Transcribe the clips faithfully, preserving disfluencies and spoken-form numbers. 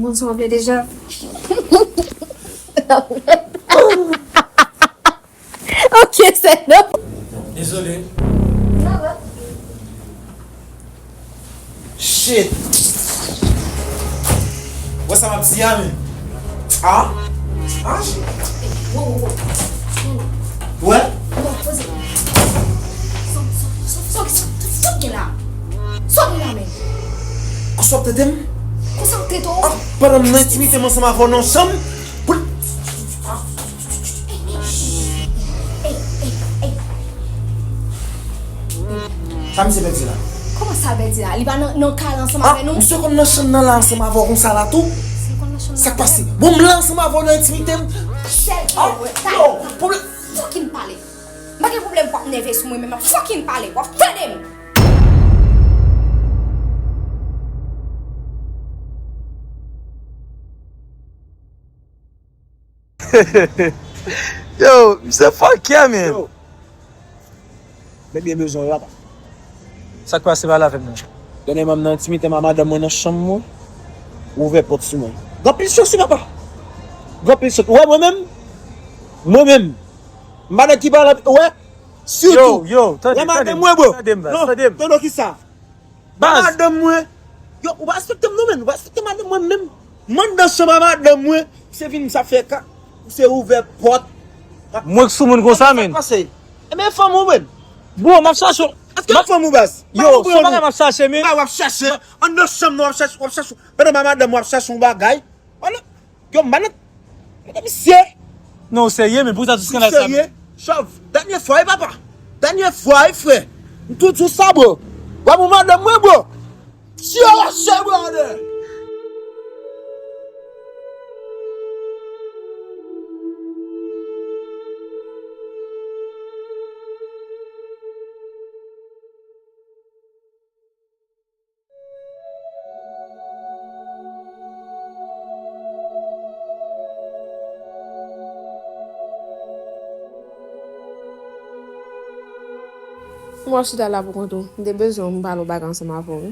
Moun sa w vle deja. Ok, se non. Dezole. Shit. Wè sa m ap di a, men. Ah? Ah? Wo, wo, wo. Wè? Wo, poze. Sa, sa, sa, sa, sa, sa gen la? Sa gen la, men? Konsa w ap trete m? Konsa w trete w? Ah, pandan m nan entimite m ansanm avè w nan chanm, pou l... Ey, ey, ey. Sa misye pèdi la? Kòman sa pèdi la? Li pa nan, nan kay la ansanm avè nou? Misye konn nan chanm nan la ansanm avè w konsa la tou? Misye konn nan chanm nan avè nou? Sa k pase? Bon, m la ansanm avè w nan entimite m. Sèl ki wè. Yo, pwoblèm. Fucking pale. M pa gen pwoblèm pou w ap nève sou mwen, men m ap fucking pale. W ap tande m. Yo, misye fòkè, men. Yo. Nèg byen bezwen w, papa. Sa k pase, pale avè m non. Dènyèman m nan entimite m a madanm mwen nan chanm mwen, ou ouvè pòt sou mwen. Gen anpil chans wi, papa. Gen anpil chans. Ou wè mwen menm? Mwen menm. M pa nèg ki pale, ou wè? Sitou. Yo, yo, tande, tande. Wè madanm mwen, bro. Tande m, baz, tande m. Non, tande w kisa? Baz. Madanm mwen. Yo, ou pa respekte m non, menn. Ou pa respekte madanm mwen menm. M anndan chanm a madanm mwen, se vin sa fè ka, ou se ouvè pòt. Mwen k sou moun konsa, menn. Sa k pase? Ebyen fanm ou, menn. Bro, m ap chache w. Èske m fanm ou, baz? Yo, se yon bagay m ap chache, menn. Ou pa w ap chache. Anndan chanm nan w ap chache, w ap chache. Pandan m a madanm w ap chache yon bagay. Wala. Yo, m pa nan... Gade misye. Non, ou serye, men poukisa tout skandal sa, men? Serye? Chòv, dènye fwa wi, papa. Dènye fwa wi, frè. M tou di w sa, bro. W ap yon madanm mwen, bro. Tire rache, brother. Mwen chita la pou kont ou. M te bezwen w, m pale yon bagay ansanm avè w wi.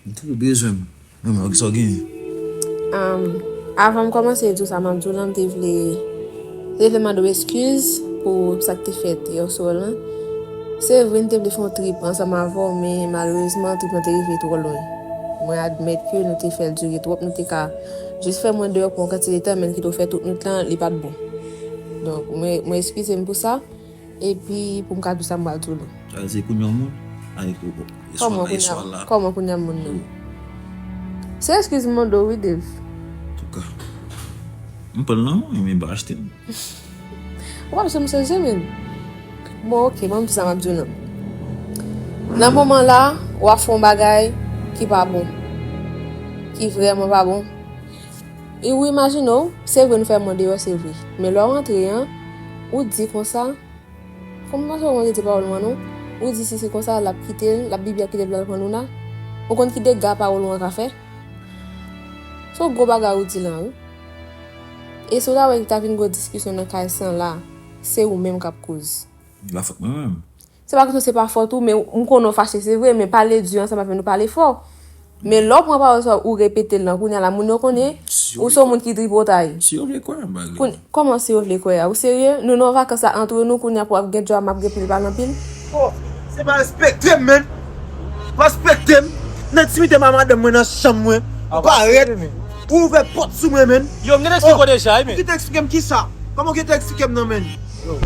M twouve w bezwen m. Mwen menm, sa w genyen? Am, avan m kòmanse di w sa m ap di w lan, m te vle, m te vle mande w eskiz pou sa k te fèt yè swa lan. Se vre, m te vle fè yon trip ansanm avè w, men malerezman, trip lan te rive twò lwen. Mwen admèt ke nou te fè l dire twòp, nou te ka jis fè mwen deyò pou yon kantite tan, men l kite w fè tout nwit lan, li pa t bon. Donk, mwen, mwen eskize m pou sa. Epi pou m ka di w sa m pral di w lan. Sa vle di se kounye a w moun? Ay, o, o, eswa la, eswa la. Kòman kounye a m moun nan? Se eskiz m mande w wi, Dave. Antouka, m pran l nan men w, men m pa achte l. Ou p ap janm chanje, menn. Bon, oke, ban m di w sa m ap di w lan. Nan moman la, w ap fè yon bagay ki pa bon. Ki vrèman pa bon. E ou imajine w, se vre nou fè mwen deyò, se vre. Men lè w rantre an, ou di konsa, Kòman w panse w konn rete pawòl mwen non? Ou di si se konsa, l ap kite l, l ap bibi ap kite l, l al pran Luna. Ou konn ki dega pawòl ou an ka fè? Se yon gwo bagay ou di lan wi. E si w ta wè ki ta vin gwo diskisyon nan kay san la, se ou menm k ap koz. Lafòt mwen menm. Se pa kesyon se pa fòt ou, men m konnen w fache, se vre, men pale di ansanm avè nou, pale fò. Men lè w pran pawòl sa, ou repete l lan, kounye a la, moun yo konnen ou se yon moun ki tripotay. Si yo vle kwè, m pa vle. Kòman si yo vle kwè a? Ou serye? Nou nan vakans la antre nou, kounye a pou ap gen djòb, m ap gen pil pale anpil. Oh, se pa respekte m, menn. Pa respekte m. Nan entimite m a madanm mwen nan chanm mwen. Ou parèt. Ou ouvè pòt sou mwen, menn. Yo, m gentan eksplike w deja, wi, men. Ou gentan eksplike m kisa? Kòman w gentan eksplike m nan, menn? Yo.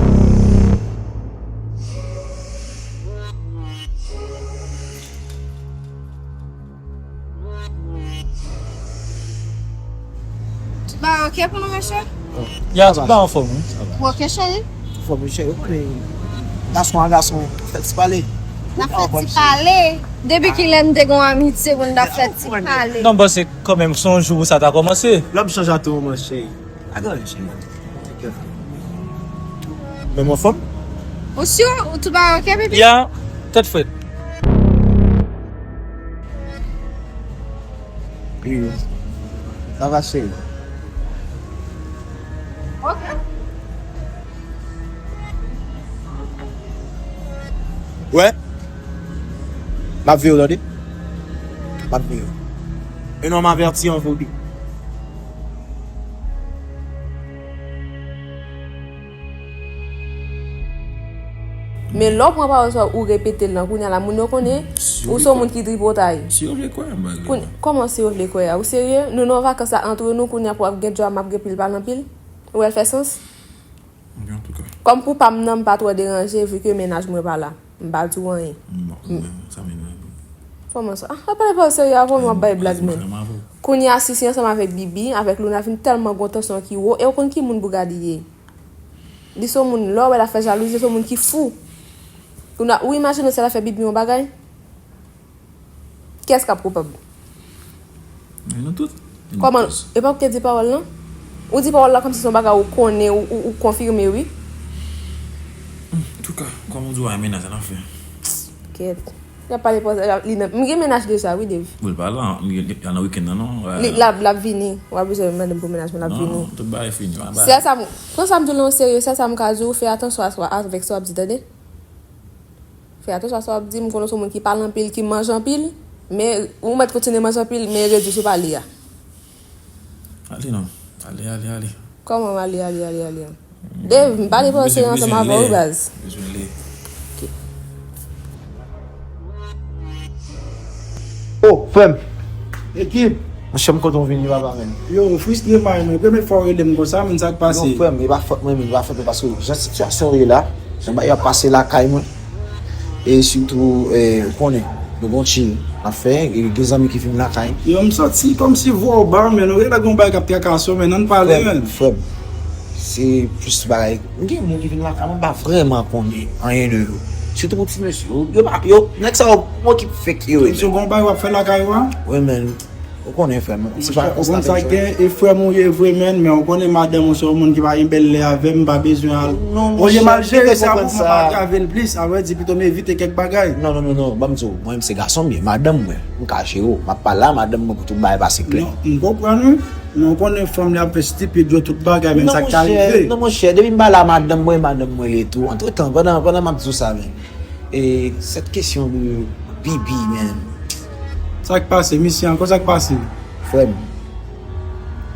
Tout bagay oke pou nou, mesye? Ya, tout bagay anfòm, wi. Ou oke, cheri? Anfòm, wi, cheri, ou konnen gason a gason, fè ti pale. N ap fè ti pale. Depi kilè n te gen yon amitye pou n t ap fè ti pale? Non, m panse kanmenm se yon jou pou sa ta kòmanse. Lòm chanje a tou moman, cheri. Pa gen anyen, cheri. Menm anfòm? Ou si? Ou tout bagay oke, bebe? Ya, tèt frèt. Wi. Sa va, cheri? Oke. Wè? M ap veye w, tande? M ap veye w. Un homme averti en vaut deux. Men lè w pran pawòl sa ou repete l lan, kounye a la, moun yo konnen ou se yon moun ki tripotay. Si yo vle kwè, m pa gen. Kòman si yo vle kwè a? Ou serye? Nou nan vakans la antre nou, kounye a pou ap gen djòl, m ap gen pil pale anpil. Ou wè l fè sans? Ok, antouka. Kòm pou pa m nan, m pa twò deranje, vi ke mennaj mwen pa la. M pa di w anyen. Bon, sa menm. Kòman sa? Ah, pa pale pa w serye avè m, w ap bay blag, men. Kounye a, Sisi ansanm avèk Bibi, avèk Luna vin tèlman gon tansyon ki wo, e w konn ki moun Bougadi ye. Li se yon moun, lè w wè l ap fè jalouzi, se yon moun ki fou. Luna, ou imajine w si l ap fè Bibi yon bagay? Kiyès k ap koupab? Men nou tout. Kòman? E pa ou ki te di pawòl lan? Ou di pawòl la kòmsi se yon bagay ou konnen, ou, ou, ou konfime, wi. Antouka, kòm ou di w a mennaj an afè. Kèt. Y ap pale pòz, y ap, li nan, m gen mennaj deja, wi, Dave. Bon, l pa la, li, li, l nan wikenn nan, non. Li, l ap, l ap vini. W ap bezwen mande m pou mennaj mwen, l ap vini. Non, tout bagay fini, w ap. Sèl sa m, pran sa m di w lan o serye, sèl sa m ka di w, fè atansyon a sa, avèk sa w ap di, tande? Fè atansyon a sa w ap di, m konnen w se yon moun ki pale anpil, ki manje anpil, men ou mèt kontinye manje anpil, men redui sou pale a. Ale non. Ale, ale, ale. Kòman ale, ale, ale, ale a? Dave, m pale franse ansanm avè w, baz. Bezwen li. Ok. Oh, frè m. Ekip. Monchè, m kontan w vini, papa, men. Yo, fristre may mwen. Premye fwa w rele m konsa, men sa k pase? Non, frè m, e pa fòt mwen, men e pa fòt mwen, paske jan sitiyasyon ye la, jan bagay yo ap pase lakay mwen. E sitou, eh, ou konnen, nou gon tchil n ap fè, e gen zanmi ki vin lakay. Yo, m santi kòmsi vwa w ba, men ou genlè gon bagay k ap trakase w, men ann pale, men. Frè m, se plis bagay. M gen moun ki vin lakay mwen, m pa vrèman konnen anyen de yo. Sitou pou ti mesye. Yo, yo pa, yo, nèg sa yo, m okip fèk yo ye. Kòmsi w gon bagay w ap fè lakay ou a? Wi, men. Ou konnen, frè m, se pa konsta. Ou konn sa k gen, e frè m ou ye vre, men, men ou konnen madanm ou se yon moun ki pa gen bèl lè avè m, m pa bezwen al. Olye m al jere sa pou mwen pa antrave l plis, a vrè di, pito m evite kèk bagay. Non, non, non, non, ban m di w, mwen menm se gason m ye, madanm mwen, m ka jere w, m ap pale a madanm mwen pou tout bagay pase klè. Non, m konprann, wi. Men ou konnen fanm li ap fè stipid yo tout bagay, men sa k ka rive. Non, monchè, depi m pale a madanm mwen, madanm mwen ye tou. Antretan, pandan, pandan m ap di w sa, men, e, cette question de Bibi, men. Sa k pase, misye ankò, sa k pase? Frè m,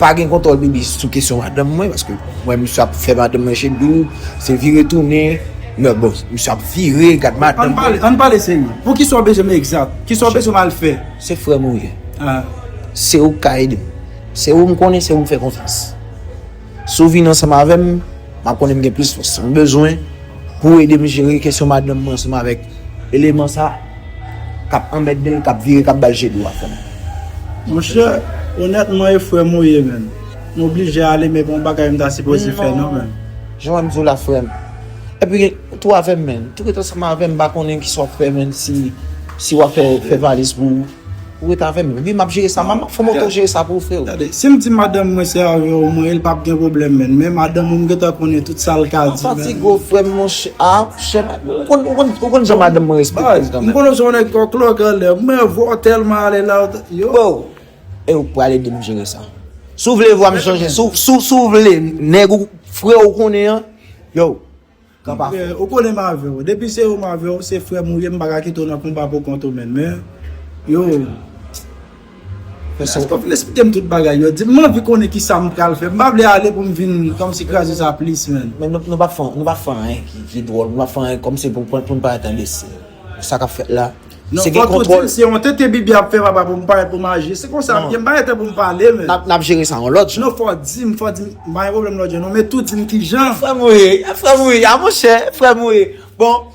pa gen kontwòl Bibi sou kesyon madanm mwen, paske mwen, misye ap fè madanm mwen chedou, se vire tounen, men bon, misye ap vire, gad madanm mwen. Ann pale, ann pale serye. Pou kisa w bezwen m egzak? Kisa w bezwen m al fè? Se frè m ou ye. Se ou k ka ede m. Se ou m konnen, se ou m fè konfyans. Si w vin ansanm avè m, m ap konnen m gen plis fòs. M bezwen pou w ede m jere kesyon madanm mwen ansanm avèk eleman sa k ap anmède l, k ap vire, k ap ba l chedou a, frè m. Monchè, onètman, e frè m ou ye, men. M oblije ale, men pa yon bagay m ta sipoze fè, non, men. Jan m di w la, frè m. Epi, ou tou avè m, men. Tou ret ansanm avè m, m pa konnen kisa w ap fè, men, si, si w ap fè, fè valiz pou ou. Ou ret avè m. Wi, m ap jere sa. M ap fè m oto jere sa pou ou, freo. Gade, si m di madanm mwen se avè w mwen ye, l p ap gen pwoblèm, men. Men madanm ou, m gentan konnen tout sa l ka di, men. Fatige w, frè m, monchè. A, chè, ou konn, ou konn, ou konn jan madanm mwen respekte m kanmenm. M konnen w se yon nèg kòklòk anlè. Men vwa w tèlman ale la, yo. Bro, e ou k pral ede m jere sa. Si w vle vwa m chanje, si w, si w, si w vle nèg ou, frè ou konnen an, yo. Kanpe avè w. Ou konnen m avè w. Depi se ou m avè w, se frè m ou ye, m pa ka kite w nan konba pou kont ou, men. Men, yo. Èske w fin esplike m tout bagay yo? Di m, m anvi konnen kisa m pral fè. M pa vle ale pou m vin kòmsi kraze sa plis, men. Men nou, nou p ap fè, nou p ap fè anyen ki, ki dwòl. Nou p ap fè anyen kòmsi pou, pou, pou n parèt enbesil. Sa k ap fèt la. Non, se gen fòk ou di kontwòl. M se yon tenten Bibi ap fè papa pou m parèt pou m aji. Se konsa m ye, m pa gen tan pou m pale, men. N ap, n ap jere sa yon lòt jan. Non, fò w di m, fò w di m, m pa gen pwoblèm lòt jan, non, men tou di m kijan. Frè m ou ye, frè m ou ye, a monchè, frè m ou ye. Bon,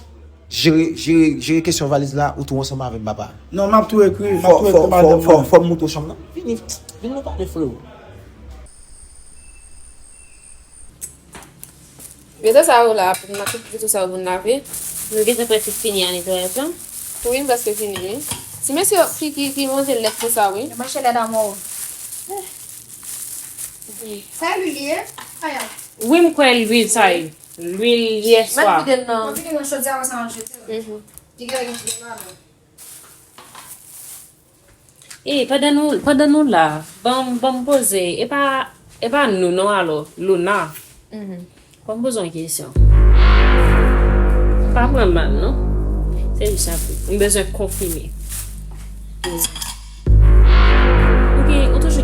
jere, jere, jere kesyon valiz la, ou tou ansanm avè m, papa. Non, m ap tou ekri, m ap tou ekri madanm mwen. Fò, fò, fò, fò m montre w chanm nan. Vini, vin nou pale, freo. Veso sa yo la, m ap tout veso sa yo pou n lave. Nou gentan prèske fini a netwayaj lan. Wi, m prèske fini, wi. Ti mesye ki, ki, ki manje lèt konsa, wi. Yo manje lèt amò. Sa lwil ye? Aya. Wi, m kwè lwil sa ye. Lwil yè swa. Mèt vide l nan. Mwen vide nan chodyè a, sa mwen jete. Mhm. Li gen, li gen ladan. E, pandan nou, pandan nou la, ban m, ban m poze, e pa, e pa nou non, alò, Luna. Mhm. Ban m poze yon kesyon. Pa pran mal, non. Se jis yon ti. M bezwen konfime. Ou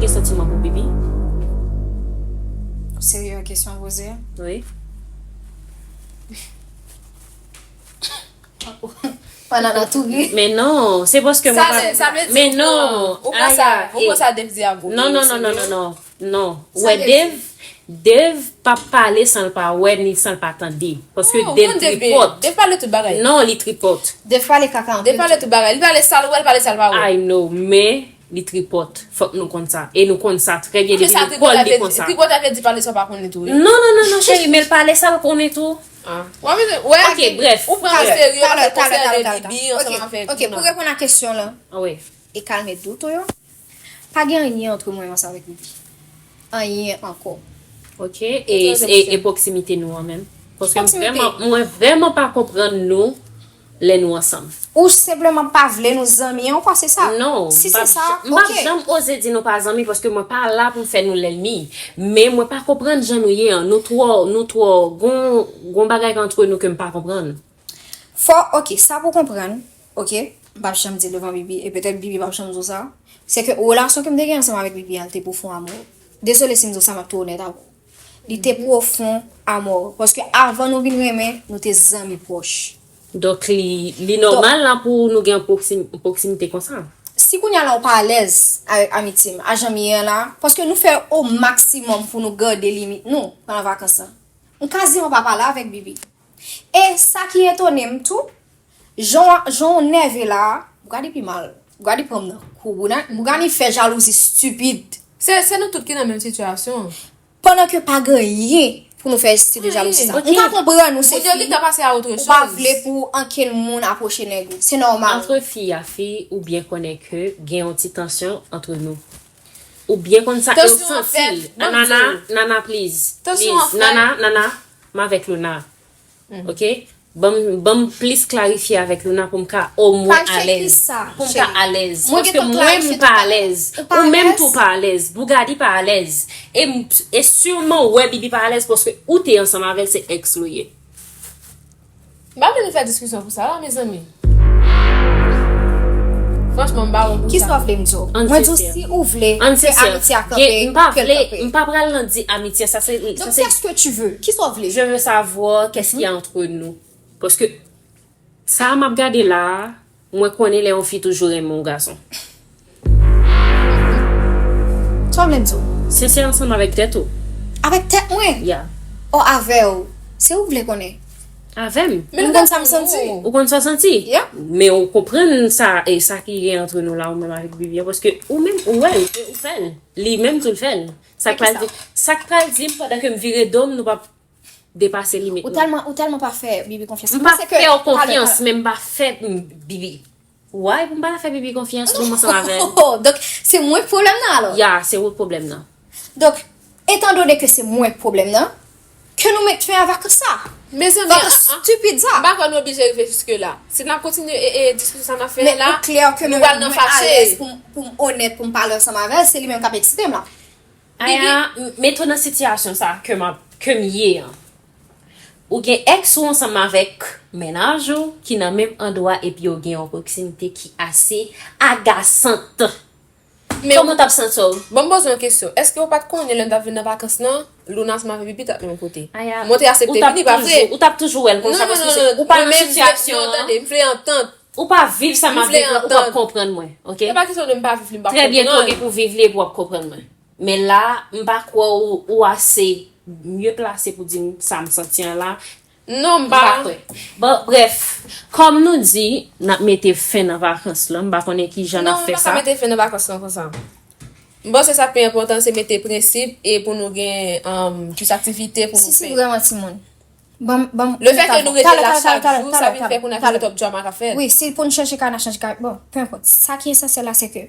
Santiman pou Bibi? Serye, kesyon poze. Wi. Pandan nan tou ri. Men non, se paske mwen Sa pa. vle, sa vle di Men non. Non. Ou pran sa, ou pran sa Dave di a gwo. Non, non, non, non, non, non. Non. Sa Wè, vle Dave, Dave p ap pale san l pa wè ni san l pa tande. Paske Oh, Dave konn Dave, tripòt. Dave pale tout bagay. Non, li tripòt. Dave pale kaka anpil. Dave pale tout bagay. Li pale sa l wè, li pale sa l pa wè. I know, men li tripòt. Fòk nou konn sa. E nou konn sa trè byen. Ki Depi sa lekòl, li tripòt konn sa. Tripòt ap di pale sa w pa konnen tou wi. Non, non, non, non, cheri, men l pale sa l konnen tou. Ah. Wè, men, wè, Ok, bref. Ou pran Talè, serye, talè, ou pran talè, serye talè, de talè, Bibi talè. ansanm avèk Ok, ok, pou reponn a kesyon lan Ah, wi. e kalme dout ou yo, pa gen anyen antre mwen ansanm avèk Bibi. Anyen ankò. Ok, e, e, e pwoksimite nou an menm. Paske m Pwoksimite. Vrèman, mwen vrèman pa konprann nou lè nou ansanm. Ou senpleman pa vle nou zanmi an, ou panse sa? Non, Si m p se ap sa, j- m p ap ok. Janm oze di nou pa zanmi paske mwen pa la pou m fè nou lènmi. Men mwen pa konprann jan nou ye an. Nou twò, nou twò, gon, gon bagay antre nou ke m pa konprann. Fò, ok, sa pou konprann, ok, m p ap janm di devan Bibi, e petèt Bibi p ap janm di w sa, se ke relasyon ke m te gen ansanm avèk Bibi an, li te pwofon amò. Dezole si m di w sa, m ap tou onèt avè w. Li te pwofon amò. Paske avan nou vin renmen, nou te zanmi pwòch. Donk, li, li nòmal la pou nou gen pwoksim, pwoksimite konsa. Si kounye a la ou pa alèz avèk amitye m, a jan m ye an la, paske nou fè o maksimòm pou nou gade limit nou pandan vakans lan. M kaziman pa pale avèk Bibi. E sa ki etone m tou, jan, jan w nève la, Bougani pi mal. Bougani pran m nan kou. Bougani, Bougani fè jalouzi stipid. Se, se nou tout ki nan menm sitiyasyon. Pandan ke pa gen anyen pou nou fè estime de jalouzi sa. Ok. M ka konprann ou se Bondye fi. gentan pase a otre Ou pa choz. Vle pou ankenn moun apwoche nèg ou. Se nòmal. Antre fi a fi, ou byen konnen ke gen yon ti tansyon antre nou. Ou byen konn sa, e ou Tansyon an santi l. fèt, ban m Nana, di w. Nana, please. Tansyon an Please. fèt. Nana, Nana, m avèk Luna. Ok? Ban m, ban m plis klarifye avèk Luna pou m ka omwen Pral fè alèz. Kisa pou m Cheri, fè? alèz. Mwen Paske gentan mwen, klarifye m tout pa bagay. Alèz. Ou pa Ou menm alèz? Tou pa alèz. Bougadi pa alèz. E, m- e siman ou wè Bibi pa alèz paske ou te ansanm avè l, se ex nou ye. M pa vle nou fè diskisyon pou sa la, mezanmi. Franchman, m pa wè pou Kisa sa. W vle m di w? Ann Mwen di w sensè. Si ou vle Ann ke sensè. amitye a Gen- kanpe, M pa ke l vle, kanpe. M pa pral nan di amitye sa se, sa Donk, se qu'est-ce que tu veux? Kisa w vle? Je veux savoir qu'est-ce qu'il y a entre nous. Paske sa m ap gade la a, mwen konnen lè yon fi toujou renmen yon gason. Sa w vle m di w? Sensè ansanm avèk tèt ou. Avèk tèt mwen? Yeah. O avè w? Se ou vle konnen. Avè m. Men M nou konn ta sa m santi. Ou konn sa w santi? Yeah. Men ou konprann sa, e sa ki gen antre nou la, ou menm avèk Bibi an, paske ou menm, ou wè l, ou fè l. Li menm tou l fè l. Sa k Men pral kisa? Di, sa k pral di m pandan ke m vire do m, nou p ap depase limit Ou nou. tèlman, ou tèlman pa fè Bibi konfyans. M Mwen pa se ke fè w talè, konfyans, talè. Men m pa fè m Bibi. Why pou m pa fè Bibi konfyans pou m ansanm avè l? Oh, donk, se mwen k pwoblèm nan alò? Ya, se ou k pwoblèm nan. Donk, etan done ke se mwen k pwoblèm nan, ke nou met fen a vakans sa. Mezanmi, Vakans ah, ah. Stipid sa. M pa kwè nou oblije rive jiske la. Si n ap kontinye e, e diskisyon sa n ap fè Men la, ou klè ke nou mwen pral nan mwen alèz fache. Pou m- pou m onèt, pou m pale ansanm avè l, se li menm k ap eksite m la. Aya, m- met ou nan sitiyasyon sa ke m ap, ke m ye an. Ou gen ex ou ansanm avèk mennaj ou ki nan menm andwa epi yo gen yon pwoksimite ki ase agasant. Men Kòman w t ap santi w? Bon, m poze yon kesyon. Èske ou pa t konnen lè n t ap vin nan vakans lan, Luna ansanm avèk Bibi t ap menm kote? Aya, Mwen te aksepte ou t ap vini, pa vre? toujou, ou tap toujou wè l Non, konsa non, paske non, se- non. ou pa Mwen nan menm vle sitiyasyon fè an. Tande, m vle antant. Ou pa viv sa m M ap vle viv la, ou p ap antant. konprann mwen. Ok? Se pa kesyon de m pa viv li, m p ap Trè byento, konprann. Gen pou viv li epi w ap konprann mwen. Men la, m pa kwè ou, ou ase mye plase pou di m sa m santi an la. Non, m M pa. pa kwè. Bon, brèf, kòm nou di, n ap mete fen nan vakans lan, m pa konnen ki jan n Non, ap m fè pa ka sa. Mete fen nan vakans lan konsa. M panse sa k pi enpòtan, se mete prensip e pou nou gen um, plis aktivite pou nou Sisi fè. Vrèman timoun. Ban m, ban m, Le fè ke nou rete la chak jou, sa vin fè pou n ap talè. Top Drama k ap fèt. Wi, si pou n chèche kay, n ap chèche kay. Bon, peu importe. Sa ki esansyèl la, se ke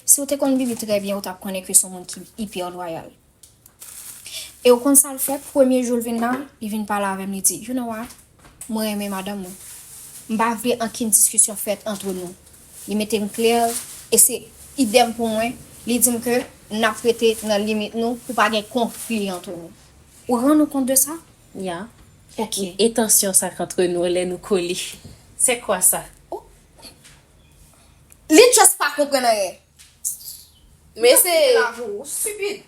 si w te konn Bibi trè byen, ou t ap konnen ke se yon moun ki ipè lwayal. E ou konn sa l fè, premye jou l vin la, li vin pale avè m, li di, "You know what? Mwen renmen madanm mwen. M pa vle ankenn diskisyon fèt antre nou." Li mete m klè, e se idèm pou mwen. Li di m ke n ap rete nan limit nou pou pa gen konfli antre nou. Ou rann ou kont de sa? Ya. Ok. E tansyon sa k antre nou lè nou kole. Se kwa sa? Li just pa konprann anyen. Men se. Stupid.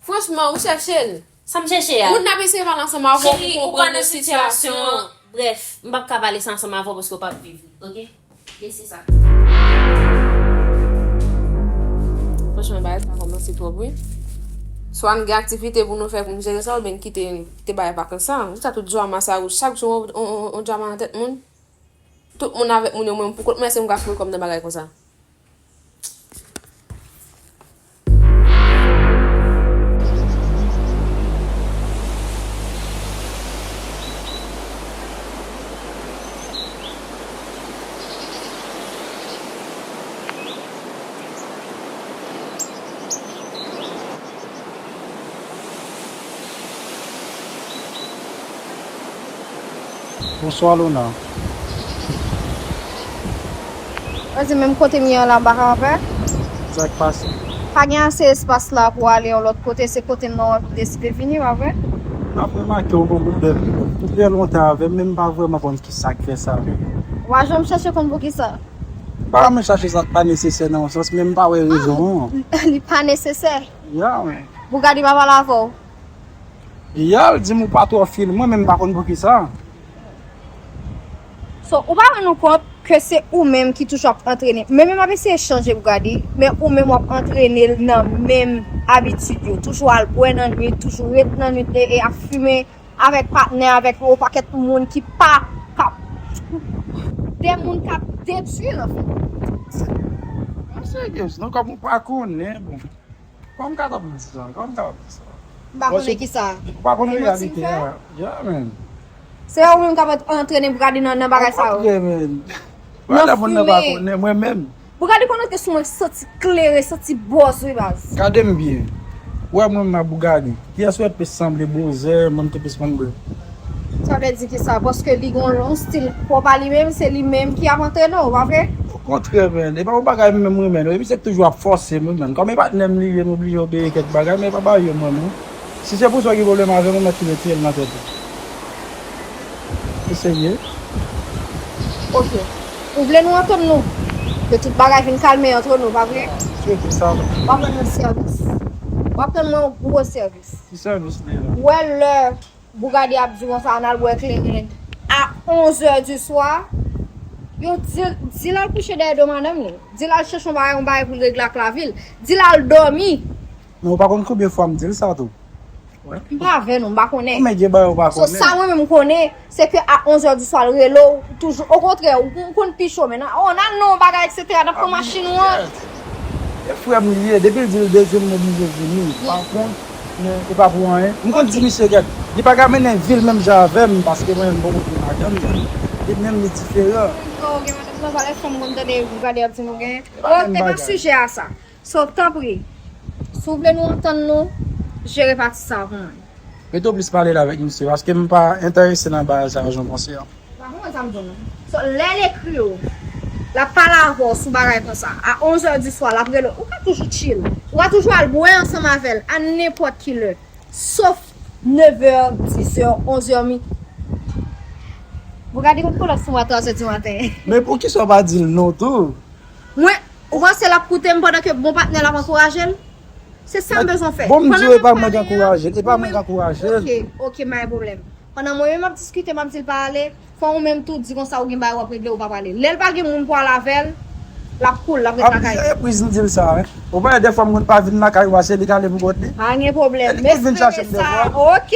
Franchman, ou chèche l. Sa m chèche a? Moun n ap eseye pale ansanm avè w pou konprann sitiyasyon an. Brèf, m p ap ka pale sa ansanm avè w paske w p ap viv li, oke? Lese sa. Franchman, bagay sa kòmanse twòp, wi. Swa n gen aktivite pou nou fè pou n jere sa, oubyen n kite, kite bagay pa konsa. Ou sa tout djama sa, ou chak jou on, on, on, on djama nan tèt moun. Tout moun avèk moun yo, mwen pou kont mwen, se m ka foure kò m nan bagay konsa. Bonswa, Lona. Ann di menm kote m ye an la, m pa ka wè. Sa k pase? Pa gen ase espas la pou ale yon lòt kote, se kote m nan w deside vini, pa vre? M ap remake w gon pwoblèm. Ou trè lontan avè m, men m pa vrèman konn ki sa k fè sa. W a janm chèche konn poukisa? M pa janm chache sa k pa nesesè nan yon sans, men m pa wè rezon an. Li pa nesesè. Ya, men. Bougadi pa pale avè w? Ya, l di m ou pa twò fil mwen, men m pa konn poukisa. So, ou pa rann ou kont ke se ou menm ki toujou ap antrene. Men menm ap eseye chanje pou gade, men ou menm w ap antrene l nan menm abitid yo. Toujou al bwè nan nwit, toujou ret nan nwit e, e ap fimen avèk patnè, avèk yon pakèt moun ki pa, pa, de moun k ap detwi l, anfen. Mwen serye, non, kòm ou pa konnen, bon. Kòman m kapab di sa? Kòman m kapab di sa? M pa konnen ki sa. Ou pa konnen reyalite a. Ya, man. Se ou menm k ap antrene Bougadi nan, nan bagay sa yo. Nan moun nan pa konnen, mwen menm. Bougadi konn antre sou mwen, santi klere, santi bòz, wi, baz. Gade m byen. Ou wè mwen menm ak Bougadi. Kiyès ou wè t plis sanble bozè, mwen m te plis konn bwè? Sa vle di ki sa? Paske li gon yon stil pwòp a li menm, se li menm ki ap antrene w, pa vre? Okontrè, man. E pa yon bagay m menm renmen, non. E misye k toujou ap fòse m, man. Kòm e patnè m li ye, m oblije obeye kèk bagay, men e pa bagay yo m renmen. Si se pou sa w gen pwoblèm avè m, ou mèt tou retire l nan tèt ou. Ou serye? Ok. Ou vle nou antann nou? Ke tout bagay vin kalme antre nou, pa vre? Swete sa. W ap rann mwen sèvis. W ap rann mwen yon gwo sèvis. Ki sèvis li la? Ou wè lè Bougadi ap di konsa, ann al bwè kleren a onz è di swa. Yo di, di l al kouche dèyè do madanm li. Di l al chèche yon bagay, yon bagay pou l regle ak lavi l. Di l al dòmi. Men ou pa konn konbyen fwa m di l sa tou. M pa avè nou, m pa konnen. Men gen bagay ou pa konnen. So, sa mwen menm m konnen, se ke a onz è di swa l rele w, toujou, okontrè, ou, ou konn pi cho, men nan, oh, n al nan yon bagay, etsetera, n ap pran machin ou an. E frè m li ye, depi l di l bezwen m, m oblije vini. Pa kont, men e pa pou anyen. M konn di misye gèt, li pa ka mennen vi l menm jan avè m, paske mwen menm m poko vin ladan l. Li menm li diferan. Oh, gen madanm nan valè fanm konn tande Bougadi ap di nou gen. Oh, e pa sijè a sa. So, tanpri, si w vle nou antann nou, jere pati sa pou mwen. Mete w plis pale l avèk misye, paske m pa enterese nan bagay sa yo jan w panse an. Pa konprann sa m di w non. So, lè l ekri w, l ap pale avè w sou bagay konsa, a onz è di swa, l ap rele w, ou ka toujou chill. Ou ka toujou al bwè ansanm avè l a nenpòt ki lè. Sof nèf è, dis è, onz è mi. Bougadi konn kolòs sou mwen a twa zè di maten. Men poukisa w pa di l non tou? Mwen, ou panse l ap koute m pandan ke bon patnè l ap ankouraje l? Se sa m bezwen fè. Bon, m di w, e pa mwen k ankouraje l, e pa mwen k ankouraje l. Ok, ok, pa gen pwoblèm. Pandan mwen menm m ap diskite, m ap di l pa ale, fò ou menm tou di konsa ou gen bagay w ap regle, ou pa prale. Lè l pa gen moun pou al avè l, l ap cool, l ap ret lakay li. A plizyè repriz m di l sa, wi. Ou pa wè dèfwa m konn pa vin lakay ou a, se li k ale pou kont li. Pa gen pwoblèm. E li konn vin chache m dèfwa. Ok.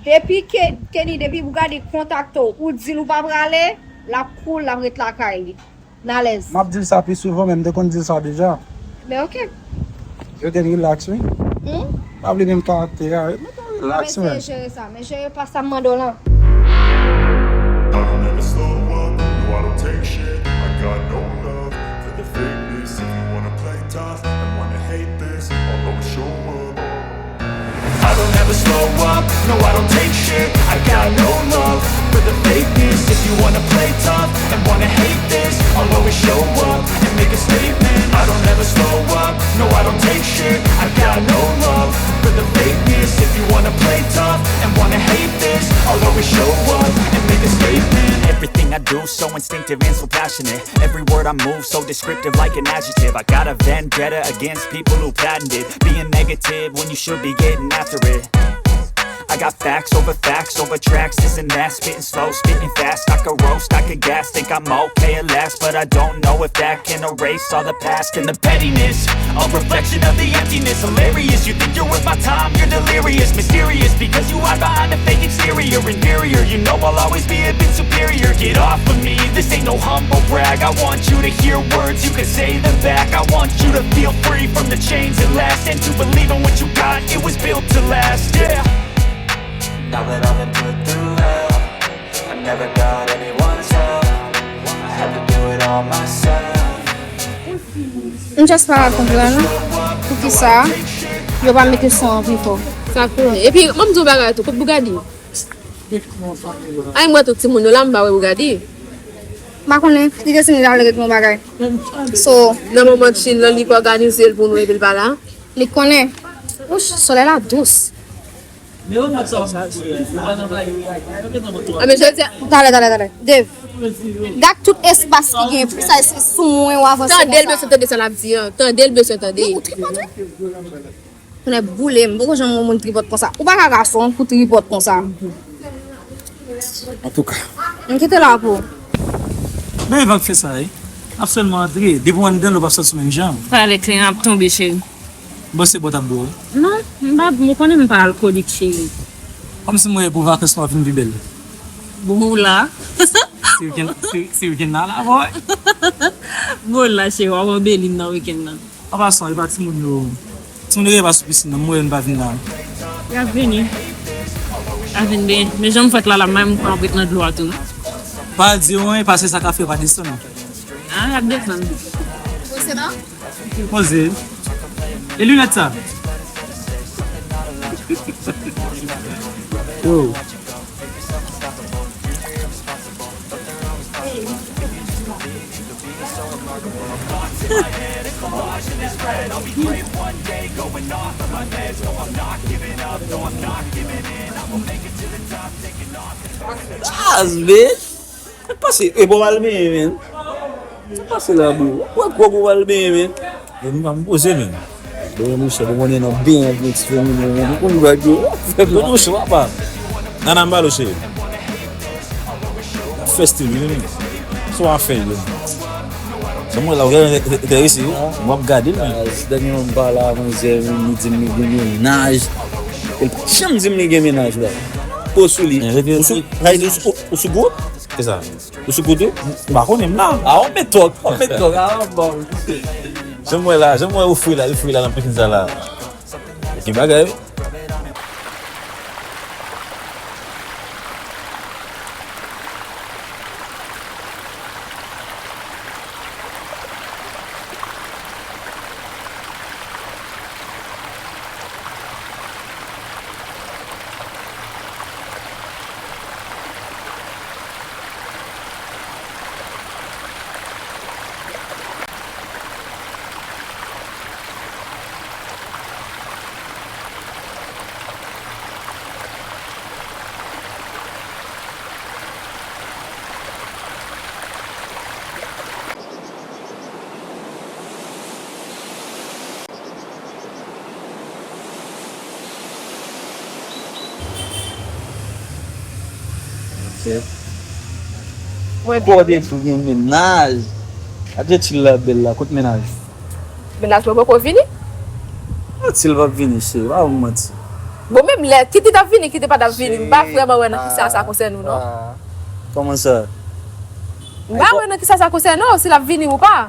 Depi Ke-, Kenny, depi Bougadi kontakte w, ou di l ou pa prale, l ap cool, l ap ret lakay li. N alèz. M ap di l sa pi souvan, men m te konn di l sa deja. Men ok. Yo te relax, wi. Hmm? Pa vle menm karaktè a, wi. Men relax, men. Jere sa, men jere pa sa m mande w lan. I don't ever slow up, no, I don't take shit. I got no love for the fakeness. If you wanna play tough and wanna hate this, I'll always show up. I don't ever slow up, no, I don't take shit. I got no love for the fakeness. If you wanna play tough and wanna hate this, I'll always show up and make a statement. I don't ever slow up, no, I don't take shit. I got no love for the fakeness. If you wanna play tough and wanna hate this, I'll always show up and make a statement. Everything I do so Instinctive and so passionate. Every word I move so descriptive like an adjective. I got a vendetta against people who patented being negative when you should be getting after it. I got facts over facts over tracks, this and that. Spitting slow, spitting fast. I could roast, I could gas. Think I'm okay at last, but I don't know if that can erase all the past and the pettiness. A reflection of the emptiness. Hilarious, you think you're worth my time, you're delirious. Mysterious, because you hide behind a fake exterior. Inferior, you know I'll always be a bit superior. Get off of me, this ain't no humble brag. I want you to hear words, you can say them back. I want you to feel free from the chains at last, and to believe in what you got, it was built to last, yeah. Now that I've been put through hell, I never got anyone's help. I had to do it all myself. M just pa ka konprann poukisa yo pa mete son an pi fò. Sa konnen. Epi, ban m di w bagay tou, kot Bougadi? Ay, m wè tout timoun yo la, m pa wè Bougadi. M pa konnen, li te siyen al regle yon bagay. So, nan moman Chin lan, li k òganize l pou nou epi l pa la. Li konnen. Wouch, solèy la dous. A, men jodi a. Talè, talè, talè. Dave, gad tout espas ki gen pou sa, se sou mwen w avanse konsa. Tande l bezwen tande sa l ap di an. Tande l bezwen tande. Ou tripòt wi. Tonnè boule m, m poko janm wè yon moun tripòt konsa. Ou pa ka gason pou tripòt konsa. Antouka. M kite la pou ou. Men van k fè sa wi. N ap sèlman antre. Depi w anndan, nou p ap sòti menm jan. Talè kleren ap tonbe, cheri. M panse bò t ap dwe w. Non, m pa, ou konnen m pa alkolik, cheri. Kòmsi m wè pou vakans nou ap vin pi bèl. Bon, ou la. Se wikenn, se, se wikenn nan la, bò. Bon, la, cheri, w ap anbeli m nan wikenn nan. An pasan, e pa timoun yo. Timoun yo gen pa sou pisin nan, m wè yo n pa vin la. Y ap vini. Y ap vin byen. Men jan m fèt la, la, m pa menm pran brèt nan dlo a tou, non. Pa di yo anyen, pase sa k ap fè yo pa desann. Ah, y ap desann. Poze la. Poze. E linèt sa? Yo. Jazz, bitch! Sa k pase? E bon, w al benyen, men. Sa k pase la, bro? Wè, gwo gwo w al benyen, men. Yo, m pa m poze, men. Bon, monchè, bon, konnen nan benyen ak yon ti fèm, men, ou konn bagay yo. Fè bon, monchè, papa. Nana, m pale w, cheri. Fè stil, wi, men. Sa w ap fè, yo? Sa m wè la, ou genlè enterese, wi. M ap gade l, men. Dènye mwen m pale a manzè, li di m li gen mennaj. Li pa janm di m li gen mennaj, la. Po sou li. Ou sou, ou sou, ou sou gwoup? Kisa? Ou sou kote? M pa konnen, m la. A, w met tòk, w met tòk. A, bon. Jan m wè la, jan m wè ou fri la, ou fri la nan pikin sa la. Gen bagay, wi. Mwen byen. Bòdè tou gen mennaj. Gade ti la bèl la, kot mennaj? Mennaj mwen poko vini. Manti l p ap vini, cheri, pa ban m manti. Bon, menm lè, kite t ap vini, kite pa t ap vini, m pa vrèman wè nan kisa sa konsène ou, non. Kòman sa? M pa wè nan kisa sa konsène w, si l ap vini ou pa.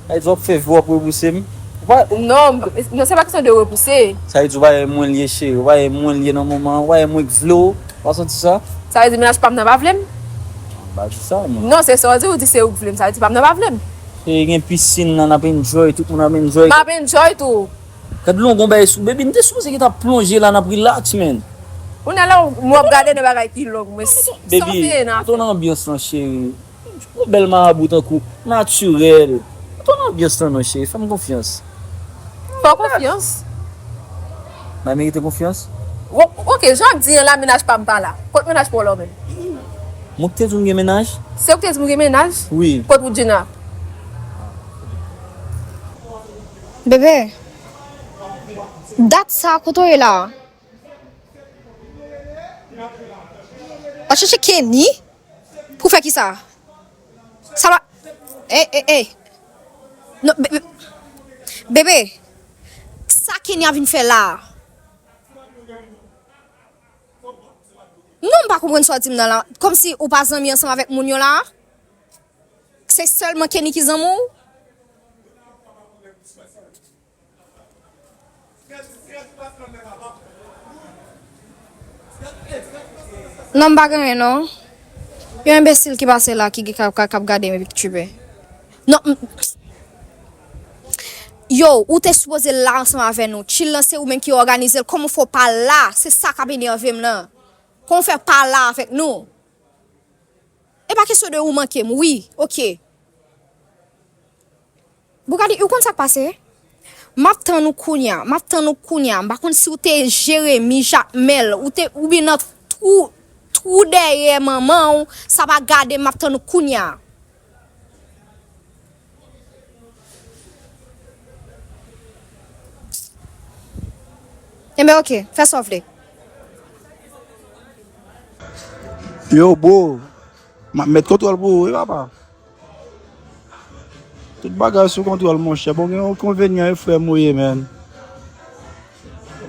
Ay, w ap fè vye, w ap repouse m. Ou pa. Non, non, se pa kesyon de repouse. Sa vle di ou pa renmen mwen l ye, cheri, ou pa renmen mwen l ye nan moman an, ou pa renmen mwen k vle w, ou pa santi sa? Sa vle di mennaj pa m nan pa vle m? M pa di sa, non. Non, se sa w di, ou di se ou k vle m, sa vle di pa m nan pa vle m. Cheri, gen pisin nan, n ap enjoy, tout moun ap enjoy. M ap enjoy tou. Gad longon bay sou, baby, m te sipoze gentan ap plonje la, n ap relax, man. Kounye a la, m w ap gade nan bagay ki long, men sa w fè nan afè. Baby, mete w nan anbyans lan, cheri. Yon bèl marabou tankou, natirèl. Mete w nan anbyans lan non, cheri, fè m konfyans. Fè w konfyans? M pa merite konfyans? Wo-, oke, jan w ap di an la, mennaj pa m pa la. Kot mennaj pa w la w menm? Mwen ki te di w m gen mennaj? Se ou ki te di m gen mennaj? Wi. Kot Woodjina? Bebe, dat sa kote w ye la? W ap chèche Kenny? Pou fè kisa? Sa va. Ey, ey, ey. Non, be-, be-, bebe, sa Kenny ap vin fè la? Non, m pa konprann sa w di m nan la. Kòmsi ou pa zanmi ansanm avèk moun yo la? Se sèlman Kenny ki zanmi w? Non, m pa gen anyen, non. Yon enbesil ki pase la, ki, ki, k ap, k ap gade m epi ki tchipe. Non, m-, yo, ou te sipoze la ansanm avè nou. Chill lan, se ou menm ki òganize l. Kòman w fè w pa la? Se sa k ap enève m lan. Kòman w fè pa la avèk nou? E pa kesyon de ou manke m, wi, oke. Bougadi, ou konn sa k pase? M ap tann ou kounye a, m ap tann ou kounye a. M pa konn si w te Jeremi, Jakmèl, ou te, oubyen nan twou, twou dèyè manman w, sa pa gade, m ap tann ou kounye a. Enben, oke, fè sa w vle. Yo, bro, m ap met kontwòl pou ou, wi, papa. Tout bagay sou kontwòl, monchè. Bon, gen yon konvenyan, e frè m ou ye, man.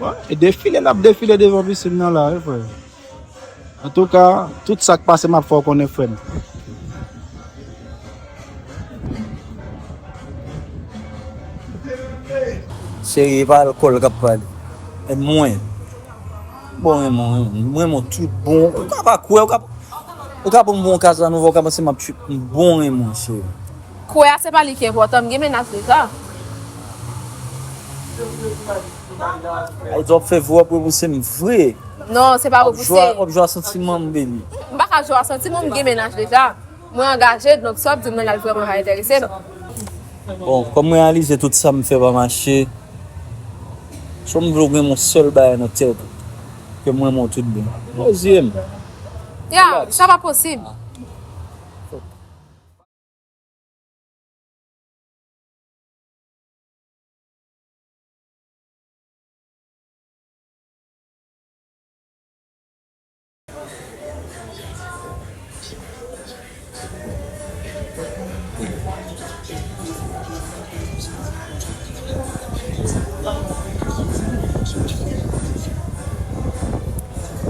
Bon, e defile l ap defile devan pisin nan la, wi, frè. Antouka, tout sa k pase, m ap fè w konnen, frè m. Cheri, e pa alkòl k ap pale. E mwen. Bon, renmen w, renmen w tout bon. Ou ka pa kwè, ou ka, ou ka pran m pou yon Kazanova, ou ka panse m ap trip. M bon renmen w, cheri. Kwè a, se pa li ki enpòtan, m gen mennaj deja. Ayiti, w ap fè vre, w ap repouse m vre. Non, se pa repouse. W ap jwe a, w ap jwe a santiman m, baby. M pa ka jwe a santiman, m gen mennaj deja. Mwen angaje, donk sa w ap di m nan la vrèman pa enterese m. Bon, kòm m reyalize tout sa m fè pa mache, so m vle w gen yon sèl bagay nan tèt ou, ke m renmen w tout bon. Nan zye m. Ya, sa pa posib.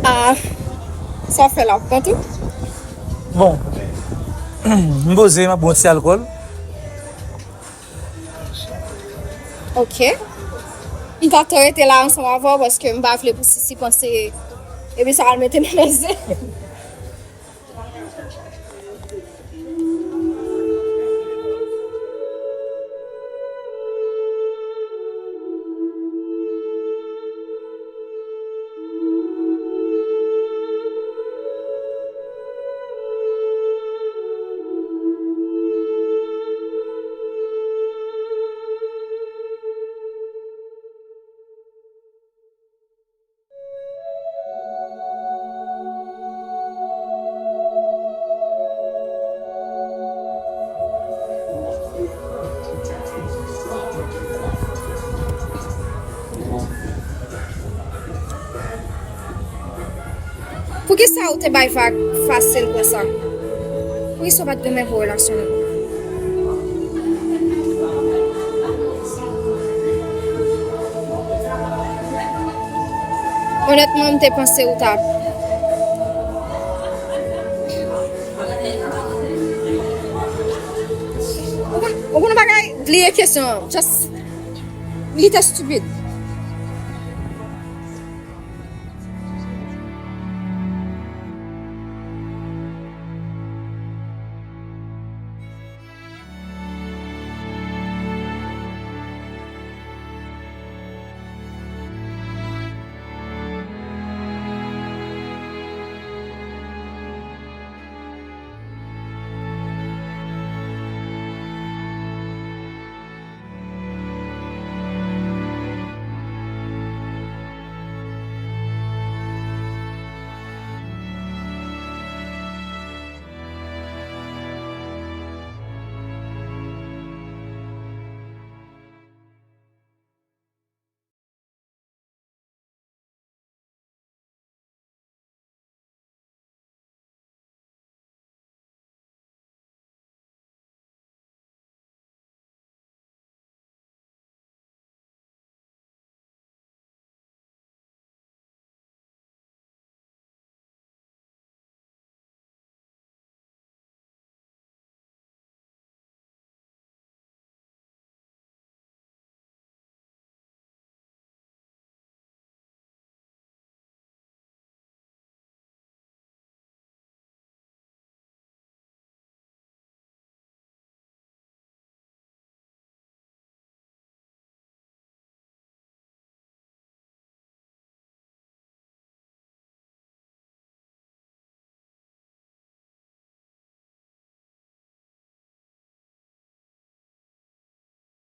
Ah, sa w fè la, w konn tou? Bon, m poze, m ap bwè yon ti alkòl. Ok. M ta tou rete la ansanm avè w paske m pa vle pou Sisi panse epi sa al mete m alèz. Poukisa ou te bay vag fasil konsa? Poukisa w pa t goumen pou relasyon nou? Onètman, m te panse ou t ap. Ou konn, ou konn yon bagay? Bliye kesyon an. Just, li te stupid.